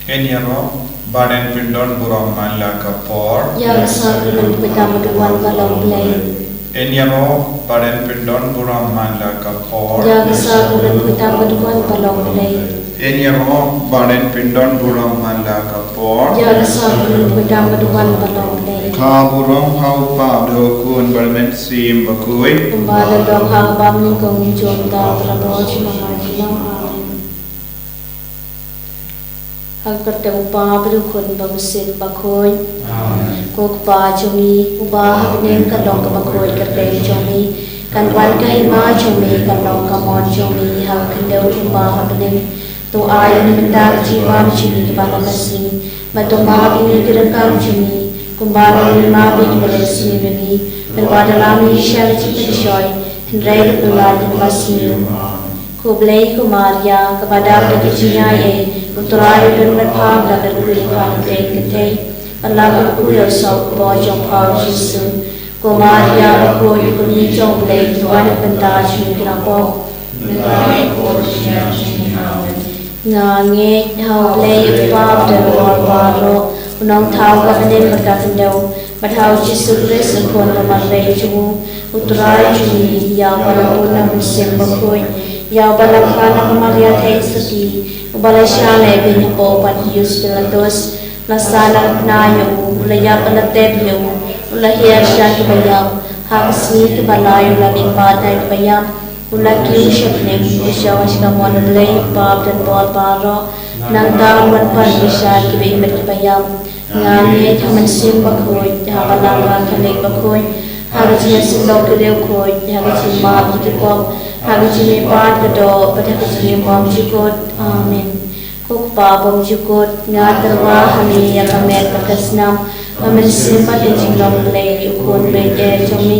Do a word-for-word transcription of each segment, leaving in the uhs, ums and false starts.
Ngin ïaroh bad ngin pyndon burom man la ka por. Ïa ka sakramen pyndonkam ba long Blei. Ngin ïaroh bad ngin pyndon burom man la ka por. Ïa ka sakramen pyndonkam ba long Blei. Ngin ïaroh bad ngin pyndon burom man la ka por. Ïa ka sakramen pyndonkam ba long Blei. Ka burom ha u Kpa bad ha u Khun bad ha u Mynsiem Bakhuid. Kumba la long ha kaba nyngkong, junom, mynta bad ha ka por jong ka jingim. Amen. Ha ka kyrteng u Kpa bad u Khun bad u Mynsiem Bakhuid. Amen. Ko Kpa jong ngi uba ha bneng, ka long kaba khuid ka kyrteng jong ngi. Kan wan ka hima jong ngi, kan long ka mon jong ngi ha ka khyndew kumba ha bneng. To ai ïa ngi mynta ka jingbam jong ngi kaba la ka sngi. Bad to map ïa ngi ki ryngkang jong ngi kumba ngi map ïa kiba la sniew ïa ngi. Bad wat lam ïa ngi sha ka jingpynshoi, hynrei to pynlait ïa ngi na ka sniew. Ko Blei, ko Maria kaba dap da ka jingaiei, u Trai u don bad pha, u don bad u kyrpad ïa phi kynthei, bad la kyrkhu ïa u soh kaba jong pha u Jisu. Ko Maria bakhuid, ko Ngi jong u Blei, to wan na ka bynta jong ngi kiba la pop. Nga ngeit ha u Blei u Kpa uba don bor baroh, u Nongthaw ka bneng bad ka khyndew, bad ha u Jisu Khrist u Khun ba marwei jong u, u Trai jong ngi, ïa uba la bun na u Mynsiem Bakhuid, ïa uba la kha na ka Maria Theisotti, uba la shah lehbeiñ hapoh u Pontius Pilatus, la sah, la khynnah ïa u, u la ïap bad la tep ïa u, u la hiar sha kiba ïap, ha ka sngi kaba lai u la mihpat na kiba ïap, u la kiew sha bneng, u shong sha kamon u Blei u Kpa uba don bor baroh. Nangta un wan pan pyrshah kiba im bad kiba ïap. Nga ngeit ha u Mynsiem Bakhuid, ha ka Balang Katholik bakhuid, ha ka jingïaseng doh ki riewkhuid, ha ka jingmap ïa ki pop, ha ka jingmihpat ka doh, bad ha ka jingim bymjukut. Amen. Ko Kpa bymjukut, nga tyrwa ha me ïa ka met bad ka snam, ka mynsiem bad ka jinglong Blei u Khun beiñ jong me,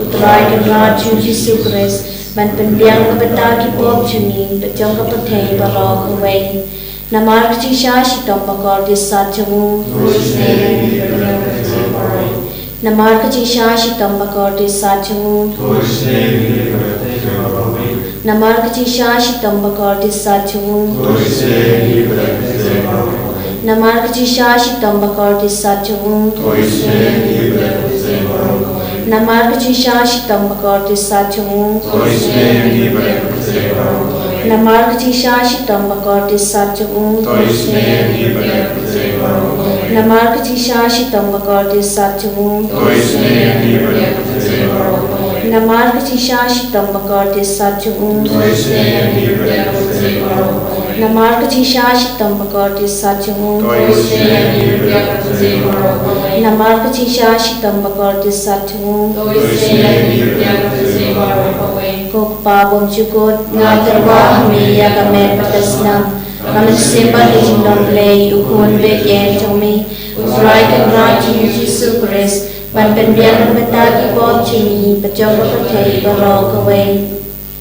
u Trai Kynrad jong ngi Jisu Khrist, ban pynbiang na ka bynta ki pop jong ngi bad jong ka pyrthei baroh kawei. Namar ka jingshah shitom bakordit sat jong u. Namar ka jingshah shitom bakordit sat jong u. Namar ka jingshah shitom bakordit sat jong u. Namar ka jingshah shitom bakordit sat jong u. Namar ka jingshah shitom bakordit sat jong u. Namar ka jingshah shitom bakordit sat jong u. Namar ka jingshah shitom bakordit sat jong u. Namar ka jingshah shitom bakordit sat jong u. Namar ka jingshah shitom bakordit sat jong u. Namar ka jingshah shitom bakordit sat jong u. Ko Kpa bymjukut, nga tyrwa ha me ïa ka met bad ka snam, ka mynsiem bad ka jinglong Blei u Khun beiñ jong me, u Trai Kynrad jong ngi Jisu Khrist, ban pynbiang na ka bynta ki pop jong ngi bad jong ka pyrthei baroh kawei.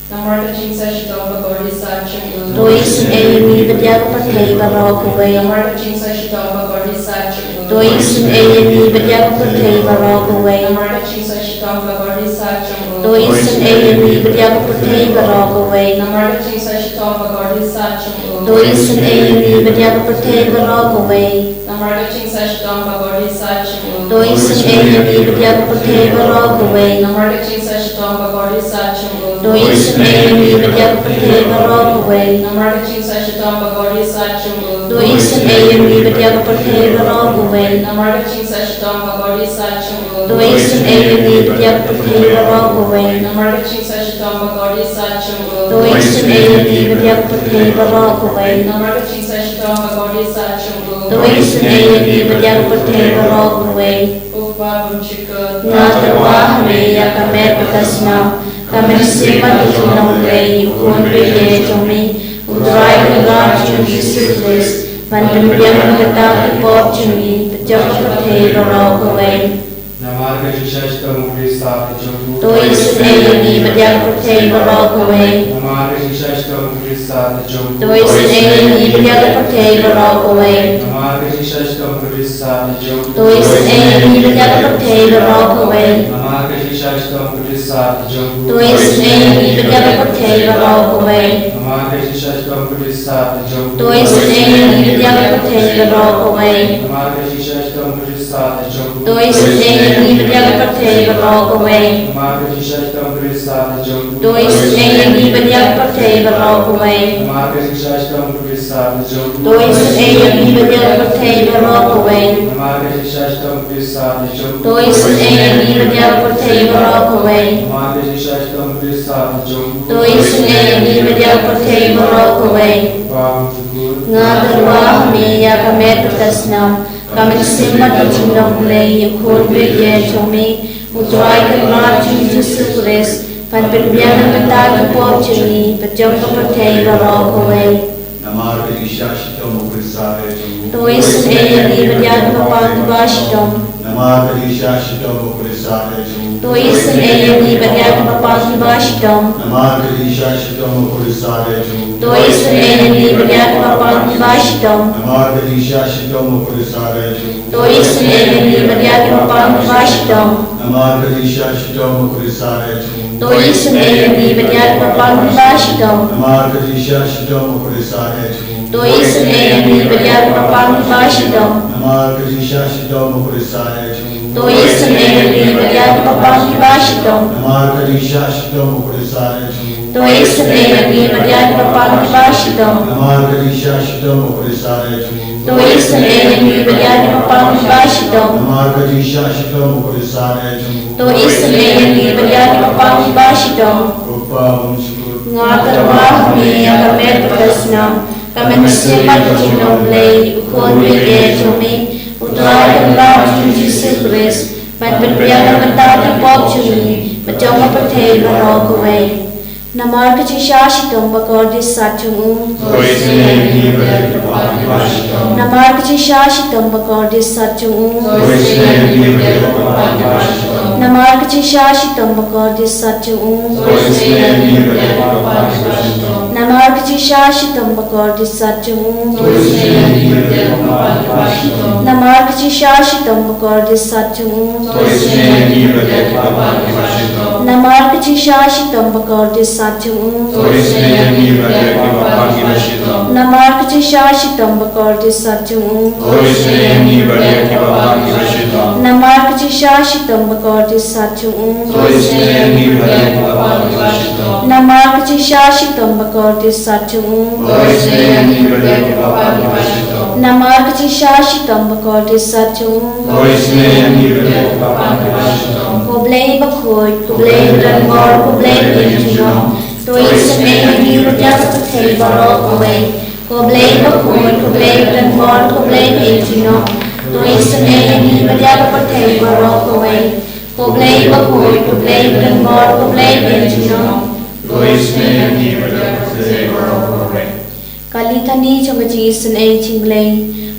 Namar ka jingshah shitom bakordit sat jong u. To isynei ïa ngi bad ïa ka pyrthei baroh kawei. Namar ka jingshah shitom bakordit sat jong u. To isynei ïa ngi bad ïa ka pyrthei baroh kawei. Namar ka jingshah shitom bakordit sat jong u. To isynei ïa ngi bad ïa ka pyrthei baroh kawei. Namar ka jingshah shitom bakordit sat jong u. To isynei ïa ngi bad ïa ka pyrthei baroh kawei. Namar ka jingshah shitom bakordit sat jong u. To isynei ïa ngi bad ïa ka pyrthei baroh kawei. Namar ka jingshah shitom bakordit sat jong u. To isynei ïa ngi bad ïa ka pyrthei baroh kawei. Namar ka jingshah shitom bakordit sat jong u. To isynei ïa ngi bad ïa ka pyrthei baroh kawei. Namar ka jingshah shitom bakordit sat jong u. To isynei ïa ngi bad ïa ka pyrthei baroh kawei. Namar ka jingshah shitom bakordit sat jong u. To isynei ïa ngi bad ïa ka pyrthei baroh kawei. Namar ka jingshah shitom bakordit sat jong u. To isynei ïa ngi bad ïa ka pyrthei baroh kawei. Ko Kpa bymjukut, nga tyrwa ha me ïa ka met bad ka snam, ka mynsiem bad ka jinglong Blei u Khun beiñ jong me, u Trai Kynrad jong ngi Jisu Khrist, ban pynbiang na ka bynta ki pop jong ngi bad jong ka pyrthei baroh kawei. Namar ka jingshisha shitom u Khrist, sa te jong u. To isynei ïa ngi bad ïa ka pyrthei baroh kawei. Namar ka jingshisha shitom u Khrist, sa te jong u. To isynei ïa ngi bad ïa ka pyrthei baroh kawei. Namar ka jingshisha shitom u Khrist, sa te jong u. To isynei ïa ngi bad ïa ka pyrthei baroh kawei. Namar ka jingshisha shitom u Khrist, sa te jong u. To isynei ïa ngi bad ïa ka pyrthei baroh kawei. Namar ka jingshisha shitom u Khrist, sa te jong u. To isynei ïa ngi bad ïa ka pyrthei baroh kawei. Namar ka jingshisha shitom u Khrist, sa te jong u. To isynei ïa ngi bad ïa ka pyrthei baroh kawei. Namar ka jingshisha shitom u Khrist, sa te jong u. To isynei ïa ngi bad ïa ka pyrthei baroh kawei. Namar ka jingshisha shitom u Khrist, sa te jong u. To isynei ïa ngi bad ïa ka pyrthei baroh kawei. Namar ka jingshisha shitom u Khrist, sa te jong u. To isynei ïa ngi bad ïa ka pyrthei baroh kawei. Namar ka jingshisha shitom u Khrist, sa te jong u. To isynei ïa ngi bad ïa ka pyrthei baroh kawei. Ba u jukut. Nga tyrwa ha me ïa ka met bad ka snam, ka mynsiem bad ka jinglong Blei, u Khun baieit jong me, u Trai Kynrad jong ngi Jisu Khrist, ban pynbiang na ka bynta ki pop jong ngi bad jong ka pyrthei baroh kawei. Namar ka jingshisha shitom u Khrist, sa te jong u. To isynei ïa ngi bad ïa kiba pang kiba shitom. Namar ka jingshisha shitom u Khrist, sa te jong u. To isynei ïa ngi bad ïa kiba pang kiba shitom. Namar ka jingshisha shitom u Khrist, sa te jong u. To isynei ïa ngi bad ïa kiba pang kiba shitom. Namar ka jingshisha shitom u Khrist, sa te jong u. To isynei ïa ngi bad ïa kiba pang kiba shitom. Namar ka jingshisha shitom u Khrist, sa te jong u. To isynei ïa ngi bad ïa kiba pang kiba shitom. Namar ka jingshisha shitom u Khrist, sa te jong u. To isynei ïa ngi bad ïa kiba pang kiba shitom. Namar ka jingshisha shitom u Khrist, sa te jong u. To isynei ïa ngi bad ïa kiba pang kiba shitom. Namar ka jingshisha shitom u Khrist, sa te jong u. To isynei ïa ngi bad ïa kiba pang kiba shitom. Namar ka jingshisha shitom u Khrist, sa te jong u. To isynei ïa ngi bad ïa kiba pang kiba shitom. Namar ka jingshisha shitom u Khrist, sa te jong u. To isynei ïa ngi bad ïa kiba pang kiba shitom. Ko Pa, ba u jukut. Nga tyrwa ha me ïa ka met bad ka snam, ka mynsiem bad ka jinglong Blei, u Khun baieit jong me, u Trai Kynrad jong ngi Jisu Khrist, ban pynbiang na ka bynta ki pop jong ngi bad jong ka pyrthei baroh kawei. Namar ka jingshisha shitom ba kordit sat jong u. To isynei ïa ngi bad ïa kiba pang kiba shitom. Namar ka jingshisha shitom ba kordit sat jong u. To isynei ïa ngi bad ïa kiba pang kiba shitom. Namar ka jingshisha shitom ba kordit sat jong u. To isynei ïa ngi bad ïa kiba pang kiba shitom. Namar ka jingshisha shitom ba kordit sat jong u. To isynei ïa ngi bad ïa kiba pang kiba shitom. Namar ka jingshisha shitom ba kordit sat jong u. To isynei ïa ngi bad ïa kiba pang kiba shitom. Namar ka jingshisha shitom ba kordit sat jong u. To isynei ïa ngi bad ïa kiba pang kiba shitom. Namar ka jingshisha shitom ba kordit sat jong u. To isynei ïa ngi bad ïa kiba pang kiba shitom. Namar ka jingshisha shitom ba kordit sat jong u. To isynei ïa ngi bad ïa kiba pang kiba shitom. Namar ka jingshisha shitom ba kordit sat jong u. To isynei ïa ngi bad ïa kiba pang kiba shitom. Namar ka jingshisha shitom ba kordit sat jong u. To isynei ïa ngi bad ïa kiba pang kiba shitom. Ko Blei bakhuid, ko Blei badonbor, ko Blei baïeit junom. To isynei ïa ngi bad ïa ka pyrthei baroh kawei. Ko Blei bakhuid, ko Blei badonbor, ko Blei baïeit junom. To isynei ïa ngi bad ïa ka pyrthei baroh kawei. Ko Blei bakhuid, ko Blei badonbor, ko Blei baïeit junom. To isynei ïa ngi bad ïa ka pyrthei baroh kawei. Ka litani jong ka jingisynei jong U Blei.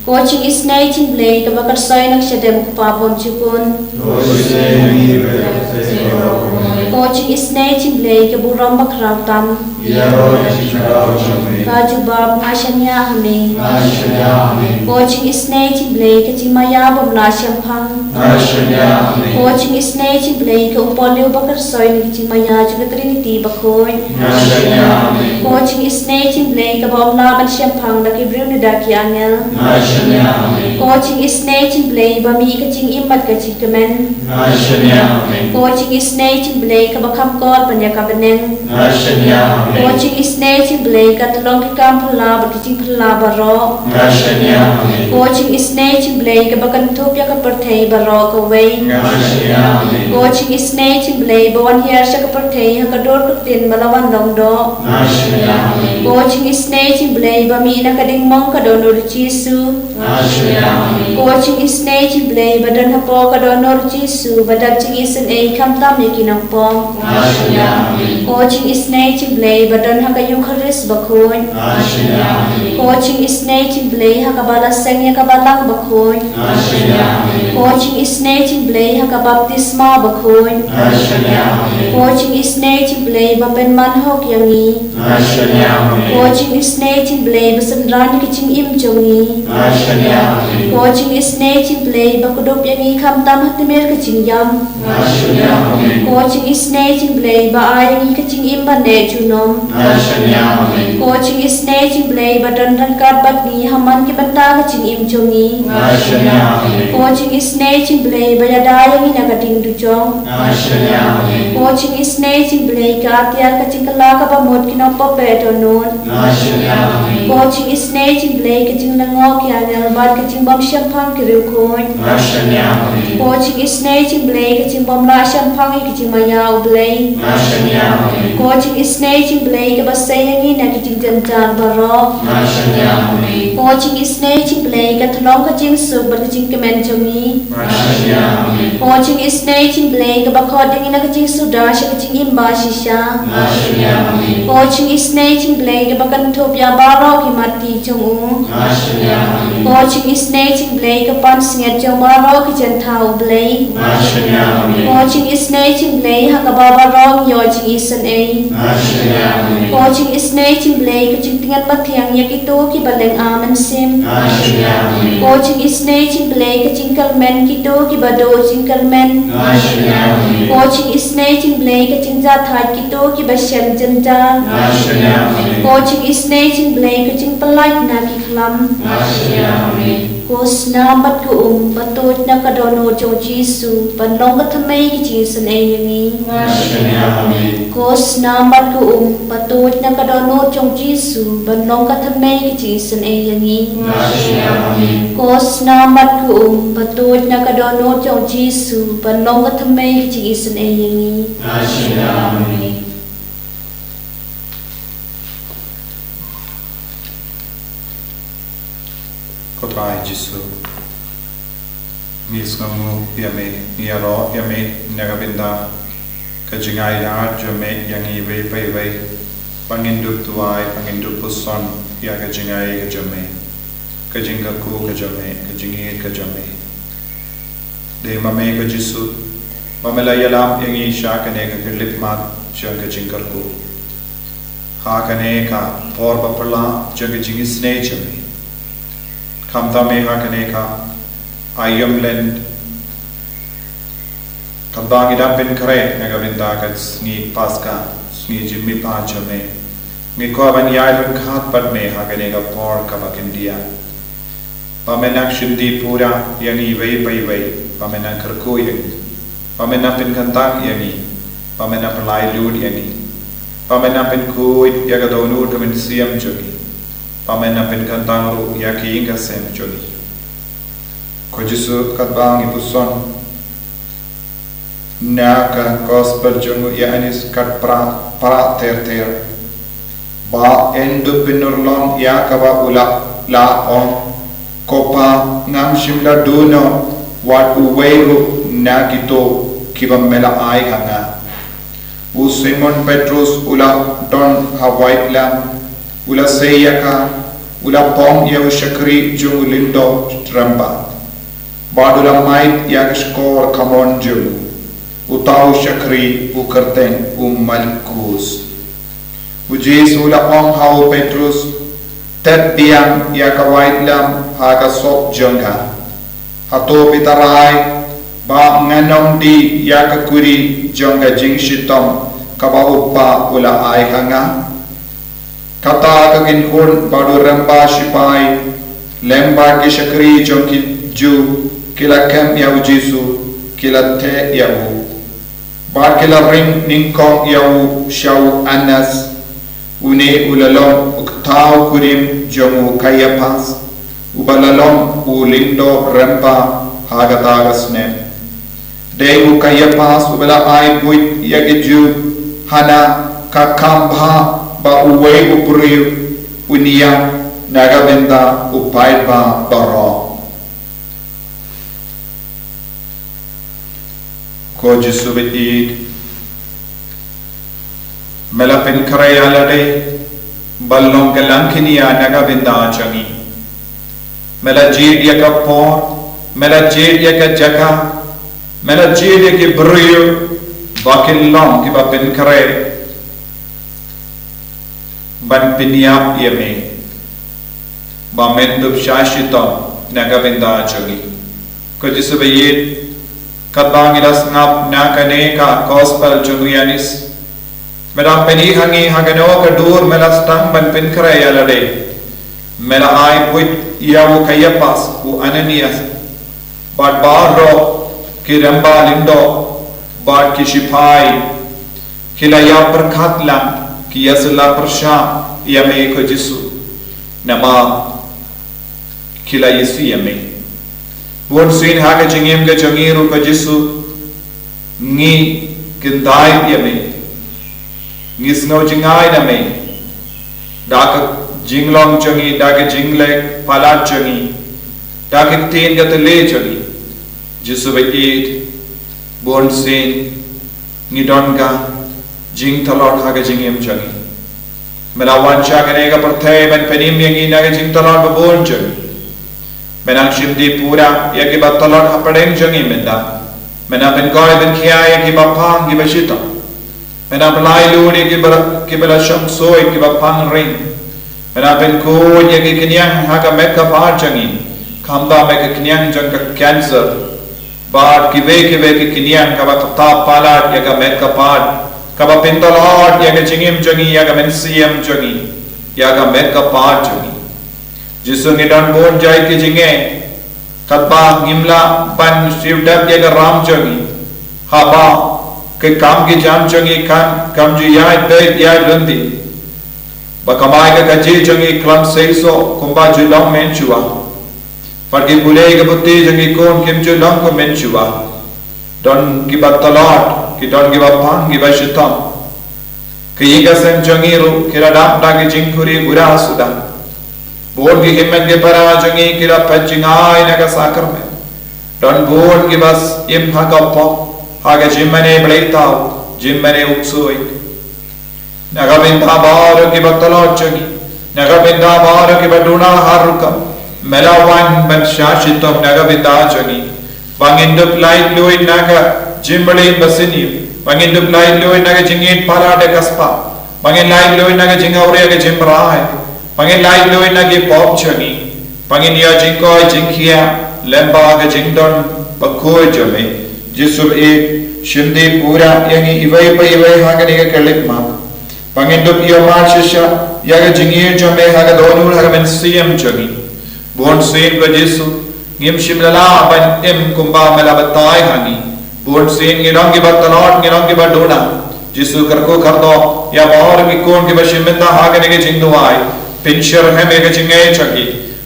Ko jingisynei jong U Blei kaba kyrshoi na ka shadem U Kpa bymjukut. To isynei ïa ngi bad ïa ka pyrthei baroh kawei. Ko jingisynei jong U Blei ka burom bakhraw tam. Ïaroh ïa ka jingkyrkhu jong me. Ka jubab, nga shaniah ha me. Nga shaniah ha me. Ko jingisynei jong U Blei ka jingmaïa bym lah shemphang. Nga shaniah ha me. Ko jingisynei jong U Blei ka u Polliew ba kyrshoi na ka jingmaïa jong ka Trinity bakhuid. Nga shaniah ha me. Ko jingisynei jong U Blei kaba ym lah ban shemphang da ki briew ne da ki angel. Nga shaniah ha me. Ko jingisynei jong U Blei ba mih ka jingim bad ka jingkmen. Nga shaniah ha me. Ko jingisynei jong U Blei kaba kham kot ban ïa ka bneng. Nga shaniah ha me. Ko jingisynei jong U Blei ka tyllong ki kam phylla bad ki jingphylla baroh. Nga shaniah ha me. Ko jingisynei jong U Blei kaba kynthup ïa ka pyrthei baroh kawei. Nga shaniah ha me. Ko jingisynei jong U Blei ba wan hiar sha ka pyrthei ha ka dur ka ktien ba la wan long doh. Nga shaniah ha me. Ko jingisynei jong U Blei ba mih na ka ding mong ka dohnud u Jisu. Nga shaniah ha me. Ko jingisynei jong U Blei ba don hapoh ka dohnud u Jisu ba dap jingisynei khamtam ïa ki nongpop. Nga shaniah ha me. Ko jingisynei jong U Blei ba don ha ka Eukharist bakhuid. Nga shaniah ha me. Ko jingisynei jong U Blei ha kaba la seng ïa ka balang bakhuid. Nga shaniah ha me. Ko jingisynei jong U Blei ha ka baptisma bakhuid. Nga shaniah ha me. Ko jingisynei jong U Blei ba pynman hok ïa ngi. Nga shaniah ha me. Ko jingisynei jong U Blei ba synran ïa ka jingim jong ngi. Nga shaniah ha me. Ko jingisynei jong U Blei ba kdup ïa ngi khamtam ha tmier ka jingïam. Nga shaniah ha me. Ko jingisynei jong U Blei ba ai ïa ngi ka jingim ban neh junom. Nga shaniah ha me. Ko jingisynei jong U Blei ba don ryngkat bad ngi ha man ki bynta ka jingim jong ngi. Nga shaniah ha me. Ko jingisynei jong U Blei ba ïada ïa ngi na ka ding dujok. Nga shaniah ha me. Ko jingisynei jong U Blei ka atiar ka jingkylla kaba mut ki nongpop ba dohnud. Nga shaniah ha me. Ko jingisynei jong U Blei ka jinglyngngoh ki angel bad ka jingbym shemphang ki riewkhuid. Nga shaniah ha me. Ko jingisynei jong U Blei ka jingbym lah shemphang ïa ka jingmaïa U Blei. Nga shaniah ha me. Ko jingisynei jong U Blei kaba sei ïa ngi na ki jingjynjar baroh. Nga shaniah ha me. Ko jingisynei jong U Blei ka thnong ka jingsuk bad ka jingkmen jong ngi. Nga shaniah ha me. Ko jingisynei jong U Blei kaba khot ïa ngi na ka jingsuda sha ka jingim ba shisha. Nga shaniah ha me. Ko jingisynei jong U Blei kaba kynthup ïa baroh ki matti jong u. Nga shaniah ha me. Ko jingisynei jong U Blei ka pansngiat jong baroh ki jyntha U Blei. Nga shaniah ha me. Ko jingisynei jong U Blei ha kaba baroh ngi ïoh jingisynei. Nga shaniah ha me. Ko jingisynei jong U Blei ka jingtngen mathiang ïa kito kiba lynga mynsiem. Nga shaniah ha me. Ko jingisynei jong U Blei ka jingkyrmen kito kiba duh jingkyrmen. Nga shaniah ha me. Ko jingisynei jong U Blei ka jingjahthait kito kiba shem jynjar. Nga shaniah ha me. Ko jingisynei jong U Blei ka jingpyllait na ki khlam. Nga shaniah ha me. Ko snam bad ko um ba tuid na ka dohnud jong U Jisu ban long ka thymmei ka jingisynei ïa ngi. Nga shaniah ha me. Ko snam bad ko um ba tuid na ka dohnud jong U Jisu ban long ka thymmei ka jingisynei ïa ngi. Nga shaniah ha me. Ko snam bad ko um ba tuid na ka dohnud jong U Jisu ban long ka thymmei ka jingisynei ïa ngi. Nga shaniah ha me. Ko Trai Jisu, ngi sngewnguh ïa me, ngi ïaroh ïa me na ka bynta ka jingailad jong me ïa ngi iwei pa iwei, ba ngin dup duwai, ba ngin dup puson ïa ka jingai ka jong me, ka jingkyrkhu ka jong me, ka jingïeit ka jong me. Dei ma me ko Jisu ba me la ïalam ïa ngi sha kane ka khyllipmat jong ka jingkyrkhu, ha kane ka por ba phylla jong ka jingisynei jong me. Khamtam me ha kane ka aïom lent, katba ngi dang pynkhreh na ka bynta ka sngi Paskha, sngi jingmihpat jong me, ngi kwah ban ïaid ryngkat bad me ha kane ka por kaba khyndiat. Ba men nang shim dih pura ïa ngi iwei pa iwei, ba men nang kyrkhu ïa ngi, ba men nang pynkyntang ïa ngi, ba men nang pynlait lut ïa ngi, ba men nang pynkhuid ïa ka dohnud ka mynsiem jong ngi, ba men nang pynkyntang ruh ïa ka ïing ka sem jong ngi. Ko Jisu, katba ngi puson na ka gospel jong u Ïoannis kat phra, phra ter ter, ba yn dup pynurlong ïa kaba u la, la ong, Ko Pa, ngam shym la duh noh wat uwei ruh na kito kiba me la ai ha nga. U Simon Petrus u la don ha waitlam, u la sei ïa ka, u la pom ïa u shakri jong u lyngdoh rymba, bad u la mait ïa ka shkor kamon jong u. Uta u shakri u kyrteng u Malkus. U Jisu u la ong ha u Petrus, Tep biang ïa ka waitlam ha ka soh jong ka. Hato phi tharai ba ngan ym dih ïa ka kuri jong ka jingshitom kaba u Pa u la ai ha nga? Kata ka kynhun bad u rymba shipai lem bad ki shakri jong ki Jiw ki la kem ïa u Jisu, ki la theh ïa u, bad ki la ring nyngkong ïa u sha u Annas. Une u la long u ktaw kurim jong u Kaiaphas, uba la long u lyngdoh rymba ha kata ka snem. Dei u Kaiaphas uba la ai buit ïa ki Jiw ha na ka kam bha ba uwei u briew un ïap na ka bynta u paidbah baroh. Ko Jisu ba ïeit, me la pynkhreh ïa lade ban long ka langkynïa na ka bynta jong ngi. Me la jied ïa ka por Me la jied ïa ka jaka, me la jied ïa ki briew ba kin long kiba pynkhreh ban pynïap ïa me, ba men dup shah shitom na ka bynta jong ngi. Ko Jisu ba ïeit, katba ngi la sngap na kane ka gospel jong u Ïoannis, me la pyni ha ngi ha kano ka dur me la sdang ban pynkhreh ïa lade. Me la ai buit ïa u Kaiaphas, u Ananias, bad baroh ki rangbah lyngdoh bad ki shipai, ki la ïa pyrkhat lang, ki ïa sla pyrshah ïa me ko Jisu, namar ki la ïohi ïa me. Bunsien ha ka jingim ka jong ngi ruh ko Jisu, ngi kyntait ïa me, ngi sngew jngai na me da ka jinglong jong ngi, da ka jingleh palat jong ngi, da ka ktien ka thylliej jong ngi. Jisu ba ïeit, bunsien ngi don ka jingtlot ha ka jingim jong ngi. Me la wan sha kane ka pyrthei ban pynim ïa ngi na ka jingtlot ba bun jong ngi. Me nang shim dih pura ïa kiba tlot hapdeng jong ngi mynta. Me nang pynkhuid pynkhia ïa kiba pang kiba shitom. Me nang pynlait lut ïa kiba, kiba la shong ksuid, kiba pang ring. Me nang pynkhuid ïa ki khñiang ha ka met ka phad jong ngi, khamtam ïa ki khñiang jong ka cancer bad kiwei kiwei ki khñiang kaba ktah palat ïa ka met ka phad, kaba pyntlot ïa ka jingim jong ngi, ïa ka mynsiem jong ngi, ïa ka met ka phad jong ngi. Jisu, ngi don bun jait ki jingeh, katba ngim lah ban siew dep ïa ka ram jong ngi, haba ki kam ki jam jong ngi kam, kam ju ïaid beit ïaid ryndih, ba kamai ka kajih jong ngi khlem seisoh kumba ju long mynshuwa, bad ki pule ka puthi jong ki khun kim ju long kum mynshuwa. Don kiba tlot, ki don kiba pang, kiba shitom. Ki ïing ki sem jong ngi ruh ki la dap da ki jingkhuslai buda suda. Bun ki hynmen ki para jong ngi ki la pynjngai na ka sakramen. Don bun kiba im ha ka pop, ha ka jingmane bleitaw, jingmane u ksuid. Na ka bynta baroh kiba tlot jong ngi, na ka bynta baroh kiba duna ha rukom, me la wan ban shah shitom na ka bynta jong ngi. Ba ngin dup lait luid na ka jingpyrshah ba sniew, ba ngin dup lait luid na ka jingïeit palat da ka spah, ba ngin lait luid na ka jingawria ka jingmrai, ba ngin lait luid na ki pop jong ngi, ba ngin ïoh jingkoit jingkhiah lem bad ka jingdon bakhuid jong me. Jisu ba ïeit, shim dih pura ïa ngi iwei pa iwei ha kane ka khyllipmat, ba ngin dup ïohmad shisha ïa ka jingïeit jong me ha ka dohnud ha ka mynsiem jong ngi. Bunsien ko Jisu, ngim shym la lah ban im kumba me la batai ha ngi. Bunsien ngi long kiba tlot, ngi long kiba duna. Jisu, kyrkhu kyrdoh ïa baroh ki khun kiba shim bynta ha kane ka jingduwai. Pynshitrhem ïa ka jingngeit jong ki.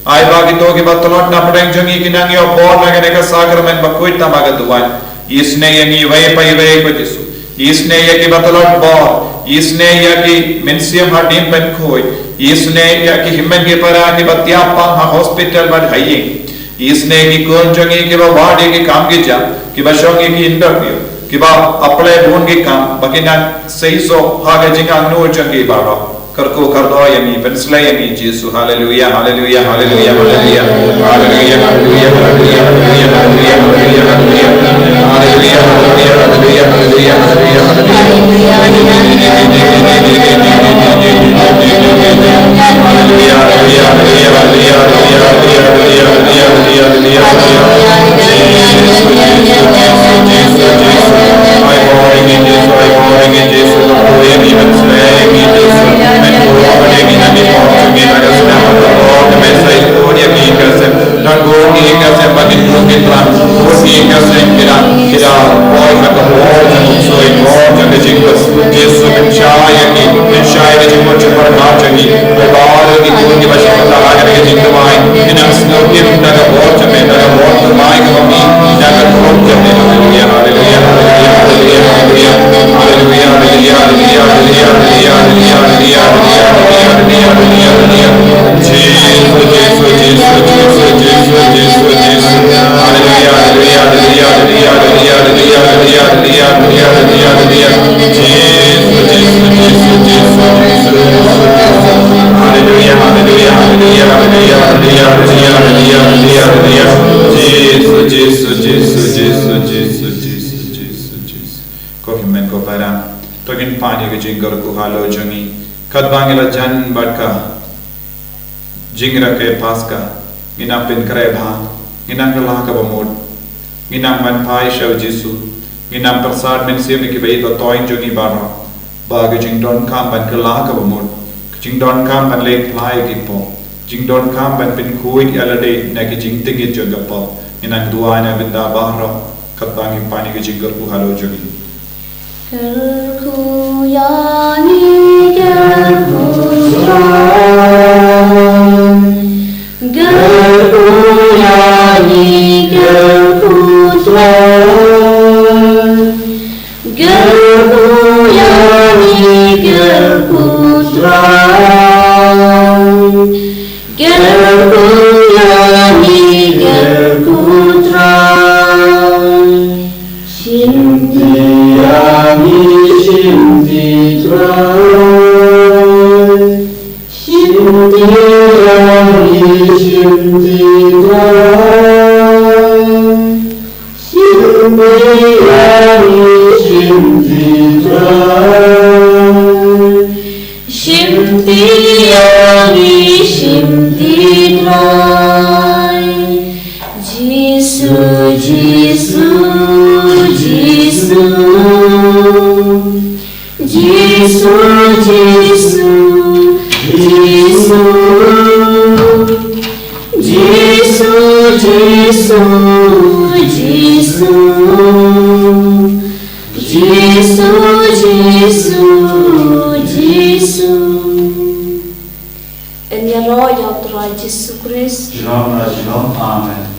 Ai ba kito kiba tlot na pdeng jong ngi kin nang ïoh bor na kane ka sakramen bakhuid tang ba ka duwai. Isynei ïa ngi iwei pa iwei ko Jisu. Isynei ïa kiba tlot bor. Isynei ïa ki mynsiem hadien pynkhuid. Isynei ïa ki hynmen ki para kiba thiah pang ha hospital bad ha ïing. Isynei ki khun jong ngi kiba wad ïa ki kam ki jam, kiba shong ïa ki interview, kiba apply bun ki kam, ba kin nang seisoh ha ka jingangnud jong ki baroh. Kyrkhu kyrdoh ïa ngi, pynsleh ïa ngi Jisu. Haleluia, haleluia, haleluia, haleluia. Haleluia, haleluia, haleluia. Jisu, Jisu, Jisu, Jisu, Jisu, Jisu, Jisu, Jisu, Jisu. Ko hynmen ko para, to ngin pan ïa ka jingkyrkhu halor jong ngi. Katba ngi la jan bad ka jingrakhe Paska, ngin nang pynkhreh bha, ngin nang kylla kaba mut, ngin nang ban phai sha u Jisu, ngin nang pyrsad mynsiem ïa kiba ïeit ba toiñ jong ngi baroh, ba ka jingdonkam ban kylla kaba mut, ka jingdonkam ban leit phla ïa ki pop, jingdonkam ban pynkhuid ïa lade na ki jingtngit jong ka pop, ngin nang duwai na bynta baroh, katba ngi pan ïa ka jingkyrkhu halor jong ngi. Kyrkhu ïa ngi, kyrkhu Trai. Kyrkhu ïa ngi, kyrkhu Trai. Kyrkhu ïa ngi, kyrkhu Trai. Kyrkhu ïa ngi, kyrkhu Trai. Shim ti ïa ngi, shim ti Trai. Shim ti ïa ngi, shim ti Trai. Shim ti ïa ngi, shim ti Trai. Shim ti ïa ngi, shim ti Trai. Jisu, Jisu, Jisu. Jisu, Jisu, Jisu. Jisu, Jisu, Jisu. Jisu, Jisu, Jisu. Yn ïaroh ïa u Trai Jisu Khrist. Junom la junom. Amen.